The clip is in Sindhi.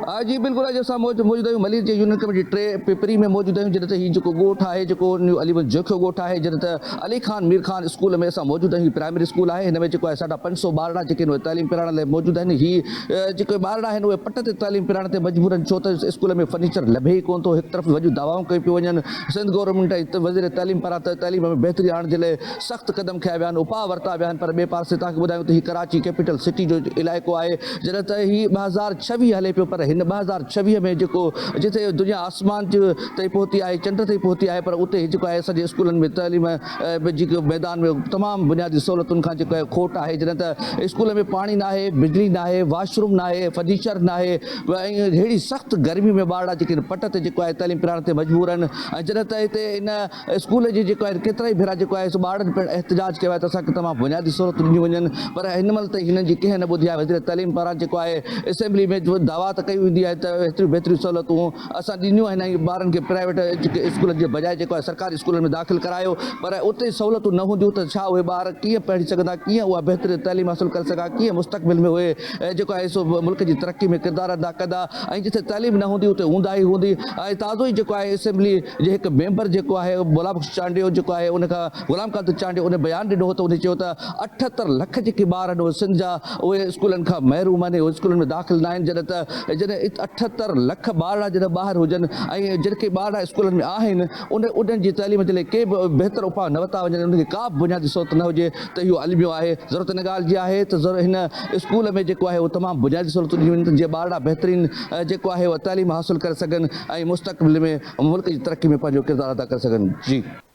جي بلڪل اڄ اسان موجود آهيون ملير جي يونين ڪميٽي ٽي پپري ۾ موجود آهيون جڏهن ته هي جيڪو ڳوٺ آهي جيڪو نيو علي بن جوکيو ڳوٺ آهي جڏهن ته علي خان مير خان اسڪول ۾ اسان موجود آهيون هي پرائمري اسڪول آهي هن ۾ جيڪو آهي ساڍا 500 ٻارڙا جيڪي آهن اهي تعليم پرائڻ لاء موجود آهن هي جيڪي ٻارڙا آهن اهي پٽ تي تعليم پرائڻ تي مجبور آهن ڇو ته اسڪول ۾ فرنيچر لڀي ئي ڪونه ٿو هڪ طرف وڏيون دعوائون ڪيون پيون وڃن سنڌ گورنمينٽ ۽ وزير تعليم پاران ته تعليم ۾ بهتري آڻڻ جي لاء سخت قدم کنيا ويا آهن اپاء ورتا ويا آهن پر ٻئي پاسي توهان کي ٻڌايون ته هي ڪراچي ڪيپيٽل سٽي جو علائقو آهي جڏهن ته هي 2026 هلي پيو پر هن 2026 ۾ جيڪو جتي دنيا آسمان تائين پهتي آهي چنڊ تائين پهتي آهي پر اتي جيڪو آهي اسان جي اسڪولن ۾ تعليم جي ميدان ۾ تمام بنيادي سهولتن کان جيڪو آهي کوٽ آهي جڏهن ته اسڪول ۾ پاڻي ناهي بجلي ناهي واش روم ناهي فرنيچر ناهي ۽ ههڙي سخت گرمي ۾ ٻارڙا جيڪي پٽ تي جيڪو آهي تعليم پرائڻ تي مجبور آهن ۽ جڏهن ته هتي ان اسڪول جي جيڪو آهي ڪيترائي ڀيرا جيڪو آهي سو ٻارڙن پڻ احتجاج ڪيو آهي ته اسان کي تمام بنيادي سهولتون ڏنيون وڃن پر هن مهل تائين هنن جي ڪنهن نه ٻڌي آهي وزير تعليم پاران جيڪو آهي اسيمبلي ۾ دعويٰ ته ڪئي ويندي آهي ته هيتريون بهتريون سهولتون اسان ڏنيون آهن ۽ ٻارن کي پرائيويٽ اسڪولن جي بجاء جيڪو آهي سرڪاري اسڪولن ۾ داخل ڪرايو پر اتي سهولتون نه هونديون ته ڇا اهي ٻار ڪيئن پڙهي سگهندا ڪيئن اها بهترين تعليم حاصل ڪري سگهندا ڪيئن مستقبل ۾ اهي جيڪو آهي سو ملڪ جي ترقي ۾ ڪردار ادا ڪندا ۽ جتي تعليم نه هوندي اتي اونداهي هوندي ۽ تازو ئي جيڪو آهي اسيمبلي جي هڪ ميمبر جيڪو آهي مولا بخش چانڊيو جيڪو آهي ان کان غلام قادر چانڊيو ان بيان ڏنو هو ته ان چيو ته 78 لک جيڪي ٻار آهن اهي سنڌ جا اهي اسڪولن کان محروم آهن اهي اسڪولن ۾ داخل نه آهن جڏهن ته جڏهن 78 لک ٻارڙا جڏهن ٻاهر هجن ۽ جيڪي ٻارڙا اسڪولن ۾ آهن ان انهن جي تعليم جي لاء ڪي به بهتر اپاء نه ورتا وڃن انهن کي ڪا به بنيادي سهولت نه هجي ته اهو الميو آهي ضرورت ان ڳالهه جي آهي ته هن اسڪول ۾ جيڪو آهي اهو تمام بنيادي سهولتون ڏنيون وڃن ته جيئن ٻارڙا بهترين جيڪو آهي اها تعليم حاصل ڪري سگهن ۽ مستقبل ۾ ملڪ جي ترقي ۾ پنهنجو ڪردار ادا ڪري سگهن جي.